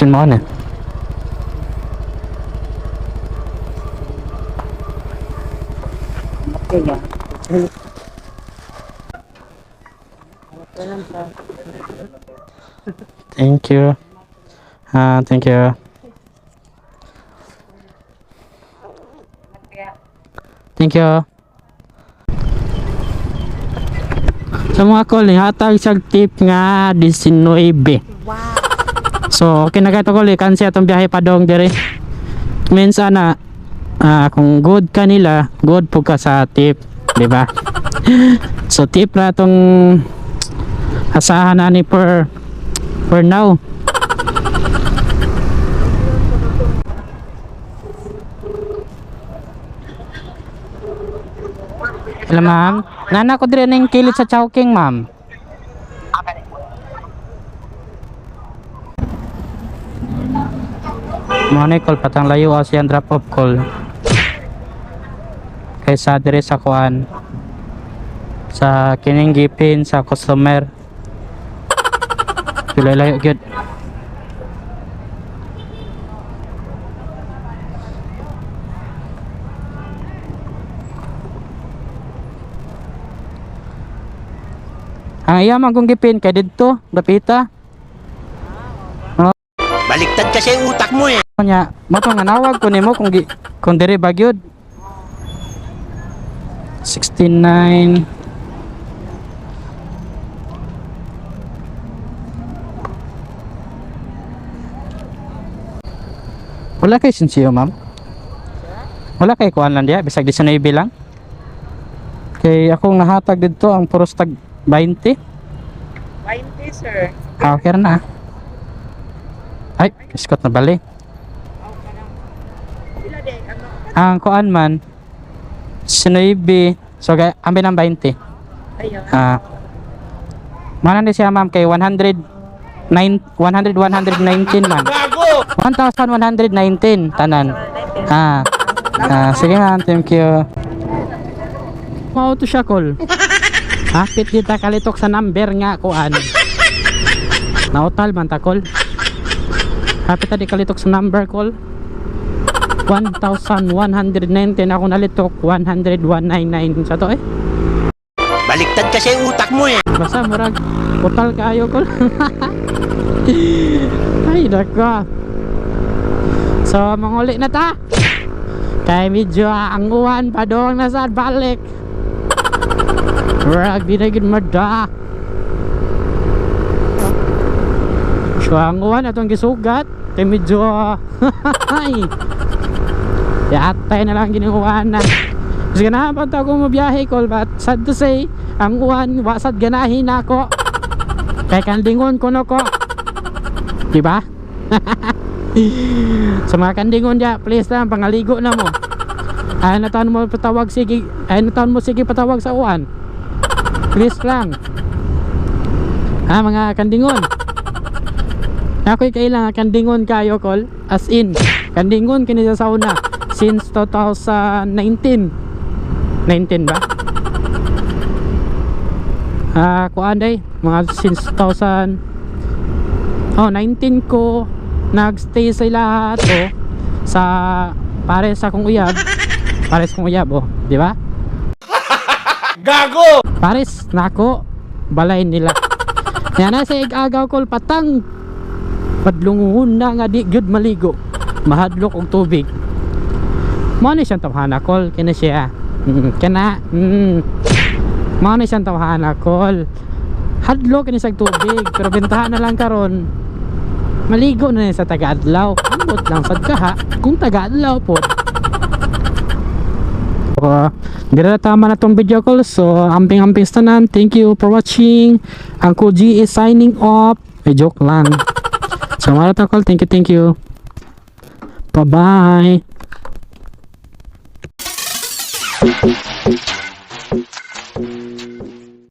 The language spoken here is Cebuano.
Sin mo na. Okay ya. Okay lang sir. Thank you. Ah, thank you. Thank you. Sa mga call, hatag siyang tip nga 19. Wow. So, okay na kayo call, eh. Cancel atong biyahe pa dong dire. Minsan na kung good ka nila, good po ka sa tip, di ba? So tip na itong asahan na ni for now. Hello, ma'am. Nana ko dire ning kilid sa Chowking, ma'am. Mo ni call patang layo siyang drop off call. Kaysa dire sa kuan sa kining gipin sa customer. Pilay layo gyud. Ang iya man kong gipin kay didto, dapita. Baliktad kasi yung utak mo eh. Nya, mo to nga nawag ko nimo kung kung diri ba gyud. 69. Wala kay sinsiyo, ma'am? Wala kay kuan lang diya, bisag 19 lang. Kay akong nahatag didto ang puros tag 20. 20 sir. Ah, okay ra na. Ay, iskot na bali. Okay lang. Pila day ano? Ang kuan man 19. So kay ambi ng 20. Ayun. Ah. Mana ni siya, ma'am, kay 100 9 100 119 man. 1119 tanan. Ah. Ah, sige ma'am, thank you. Mao to siya call. Hapit di ta kalitok sa number nga kuan. Nautal man ta call. Hapit ta di kalitok sa number call. 1119 ako nalitok 10199 sa to eh. Baliktad kasi yung utak mo eh. Basta murag utal kaayo kol. Ay nako. So manguli na ta. Kay medyo ang uwan pa dong nasa balik. Murag di na gid mada. So ang uwan atong gisugat kay medyo ay. Yatay na lang ginuwan na. Mas ganahan pa ta ako mabiyahe call, but sad to say, ang uwan wasad ganahin ako. Kay kandingon ko no ko. Di ba? Sa mga kandingon dia, please lang pangaligo na mo. Ay na taon mo patawag sige, ay na taon mo sige patawag sa uwan. Please lang. Ah, mga kandingon. Ako'y kailangan kandingon kayo call, as in kandingon kini sa sauna since 2019. 19 ba? Ah, kuan day, mga since 2000 oh, 19 ko nagstay sa lahat oh, sa pares sa akong uyab. Pares kong uyab oh, di ba? Gago! Pares nako balay nila. Yan na sa igagaw kol patang padlunguhon na nga di gyud maligo. Mahadlok og tubig. Mao ni siyang tawhana kol kini siya. Kana. Mao ni siyang tawhana kol. Hadlok kini sa tubig pero bentahan na lang karon. Maligo na niya sa taga-adlaw. Ambot lang sad ka ha kung taga-adlaw pod. Dira na tama na tong video call. So, amping-amping sa tanan. Thank you for watching. Uncle G is signing off. Ay, joke lang. So, mga call. Thank you, thank you. Bye-bye.